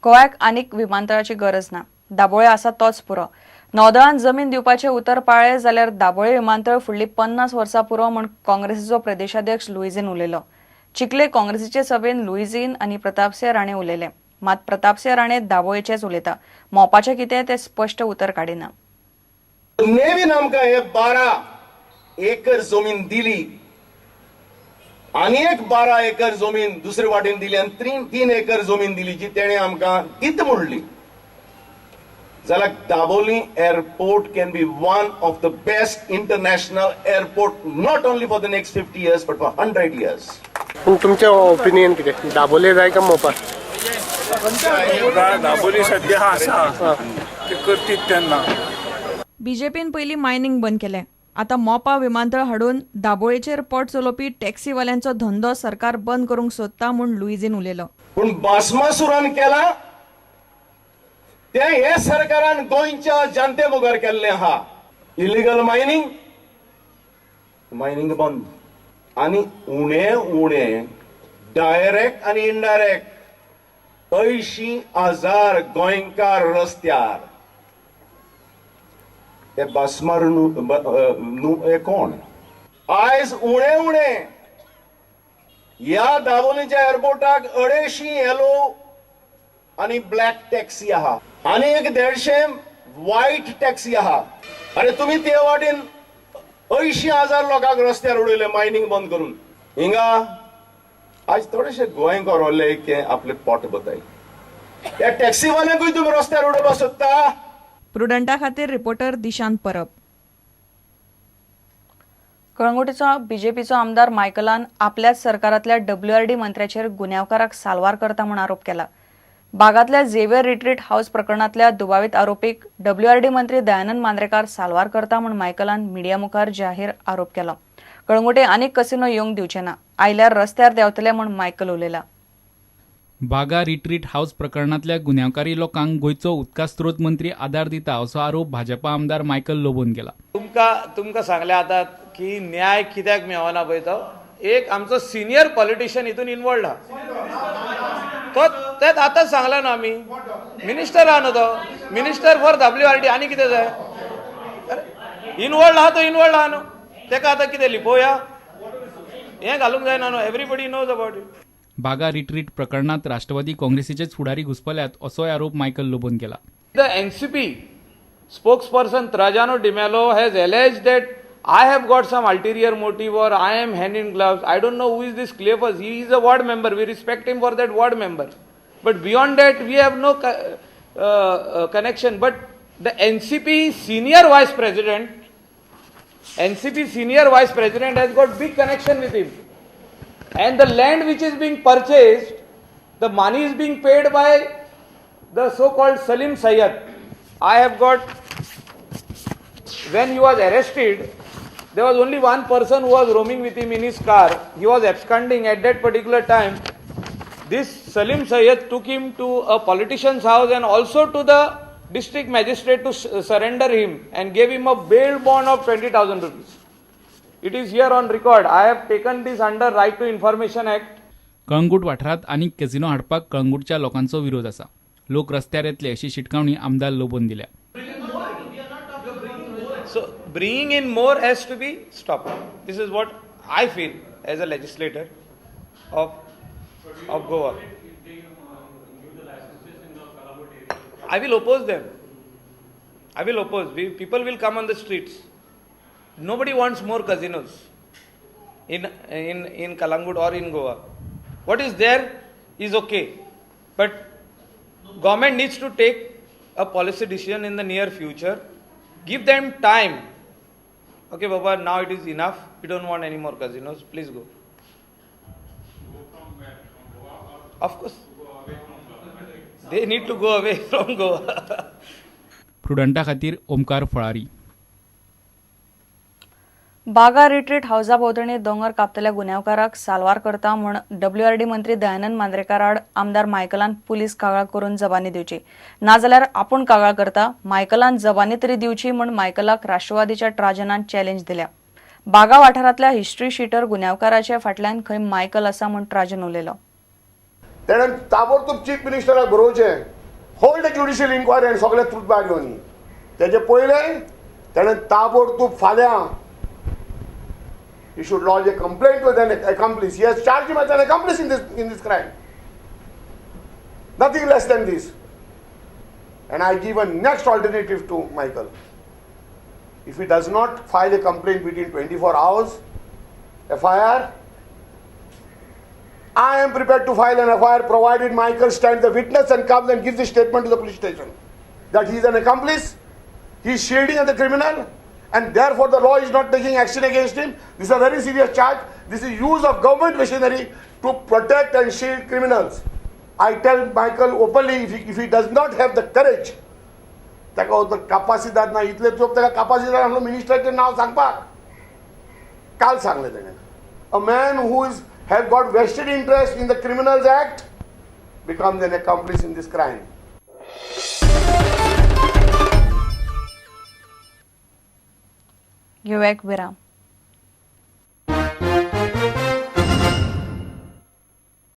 गोव्याक आनीक विमानतळाची गरज ना. दाबोळे आसा तोच पुरो. नौदळान जमीन दिवपाचें उतर पाळ्ळें जाल्यार दाबोळे विमानतळ फुडलीं 50 वर्सां पुरो म्हूण काँग्रेसीचो प्रदेशाध्यक्ष लुईझीन उलयलो. चिखले काँग्रेसीचे सभेन लुईझीन आनी प्रतापसिंह राणे उलयले. मात प्रतापसिंह राणे दाबोळेचेच उलयता, मोपाचें कितें तें स्पश्ट उतर काडिना. नेव्हीन आमकां हे 12 एकर जमीन दिली आनी एक 12 एकर जमीन दुसरे वाटेन दिली आनी 3 एकर जमीन दिली जी तेणे आमकां दीत म्हणली जाल्यार Dabolim airport can be one of the best international airport, not only for the next 50 years but for 100 years. पूण तुमचें ओपिनियन कितें, दाबोले जाय काय मोपा? दाबोली सध्या आसा, ते करतीत तेन्ना. बीजेपीन पयलीं मायनिंग बंद केलें, आतां मोपा विमानतळ हाडून दाबोळेचेर पोट चलोवपी टॅक्सीवाल्यांचो धंदो सरकार बंद करूंक सोदता म्हूण लुईझीन उलयलो. पूण भास्मासुरान केला ते हे सरकारान गोंयच्या जनते मुखार केल्लें आहा. इलिगल मायनिंग, मायनिंग बंद आनी उणे उणे डायरेक्ट आनी इनडायरेक्ट 80,000 गोंयकार रस्त्यार. हे भास्मार हे कोण? आयज उणे उणे ह्या दाबोलीच्या एअरपोर्टाक 250 येलो आनी ब्लॅक टॅक्सी आहा आनी एक 150 व्हायट टॅक्सी आहा. अरे, तुमी ते वाटेन 80,000 लोकांक रस्त्यार उडयले मायनिंग बंद करून. हिंगा आज थोडेशे गोंयकार उरले की आपले पोट बताय. ह्या टॅक्सीवाल्यांकूय तुमी रस्त्यार उडोवपाक सोदता? प्रुडंटा खातीर रिपोर्टर दिशांत परब. कळंगुटेचो बीजेपीचो आमदार मायकलान आपल्याच सरकारांतल्या डब्ल्यूआरडी मंत्र्याचेर गुन्यांवकाराक साल्वार करता म्हूण आरोप केला. बागांतल्या झेवियर रिट्रीट हाऊस प्रकरणांतल्या दुबावीत आरोपीक डब्ल्यूआरडी मंत्री दयानंद मांद्रेकार साल्वार करता म्हूण मायकलान मिडिया मुखार जाहीर आरोप केलो. कळंगुटे आनीक कसिनो येवंक दिवचे ना, आयल्यार रस्त्यार देंवतले म्हूण मायकल उलयला. बागा रिट्रीट हाऊस प्रकरणांतल्या गुन्यांवकारी लोकांक गोंयचो उदका स्रोत मंत्री आदार दिता असो आरोप भाजपा आमदार मायकल लोबोन केला. तुमकां तुमकां सांगलें आतां की न्याय कित्याक मेळना पळय, तो एक आमचो सिनियर पॉलिटिशियन हितून इनवॉल्ड आहा. तो तेच आतांच सांगला न्हू आमी, मिनिस्टर आहा न्हू तो, मिनिस्टर फॉर डब्ल्यूआरडी. आनी कितें जाय? इनवॉल्ड आहा तो, इनवॉल्ड आहा न्हू. तेका आतां कितें लिपोवया? हें घालूंक जायना न्हू. Everybody knows about it. Baga retreat प्रकरणात राष्ट्रवादी काँग्रेसीचेच फुडारी घुस्पल्यात असोय आरोप मायकल लोबोन केला. The NCP spokesperson Trajano D'Mello has alleged that I have got some ulterior motive or I am hand in gloves. I don't know who is this Cleophas. He is a ward member. We respect him for that ward member. But beyond that, we have no connection. But the NCP senior vice president, NCP senior vice president has got big connection with him. And the land which is being purchased, the money is being paid by the so-called Salim Sayyad. I have got, when he was arrested, there was only one person who was roaming with him in his car. He was absconding at that particular time. This Salim Sayyad took him to a politician's house and also to the district magistrate to surrender him and gave him a bail bond of 20,000 rupees. It is here on record. I have taken this under Right to Information Act. Calangute वाठारांत आनीक कॅझिनो हाडपाक कळंगूटच्या लोकांचो विरोध आसा, लोक रस्त्यार येतले अशी शिटकावणी आमदार लोबोन दिल्या. So bringing in more has to be stopped. This is what I feel as a legislator of Goa. I will oppose them. I will oppose. People will come on the streets. Nobody wants more casinos in Calangute or in Goa. What is there is okay. But government needs to take a policy decision in the near future. Give them time. Okay, Baba, now it is enough. We don't want any more casinos. Please go. Of course. They need to go away from Goa. प्रुडंटा खातीर ओमकार फळारी. Baga retreat हाऊसा भोंवतणी दोंगर कापतल्या गुन्यांवकाराक साल्वार करता म्हूण WRD मंत्री दयानंद मांद्रेकार आड आमदार मायकलान police कागाळ करून जबानी दिवची, नाजाल्यार आपूण कागाळ करता, मायकलान जबानी तरी दिवची म्हूण मायकलाक राष्ट्रवादीच्या ट्राजनान चॅलेंज दिल्या. बागा वाठारांतल्या हिस्ट्री शिटर गुन्यांवकाराच्या फाटल्यान खंय मायकल आसा म्हूण ट्राजन उलयलो. तेणें ताबडतोब chief मिनिस्टराक बरोवचें. Hold a judicial inquiry आनी सगळे ट्रूथ भायर घेवन ये. तेजे पयलें तेणें ताबडतोब फाल्यां he should lodge a complaint with an accomplice. He has charged him as an accomplice in this crime. Nothing less than this. And I give a next alternative to Michael. If he does not file a complaint within 24 hours, FIR, I am prepared to file an FIR provided Michael stands a witness and comes and gives a statement to the police station that he is an accomplice, he is shielding the criminal, and therefore the law is not taking action against him. This is a very serious charge. This is use of government machinery to protect and shield criminals. I tell Michael openly, if he does not have the courage, ताका कापासिदाद ना इतले chop ताका कापासिदाद आसलो मिनिस्टराचें नांव सांगपाक काल सांगलें तेणें. A man who is have got vested interest in the criminals act becomes an accomplice in this crime. घेऊया एक विराम.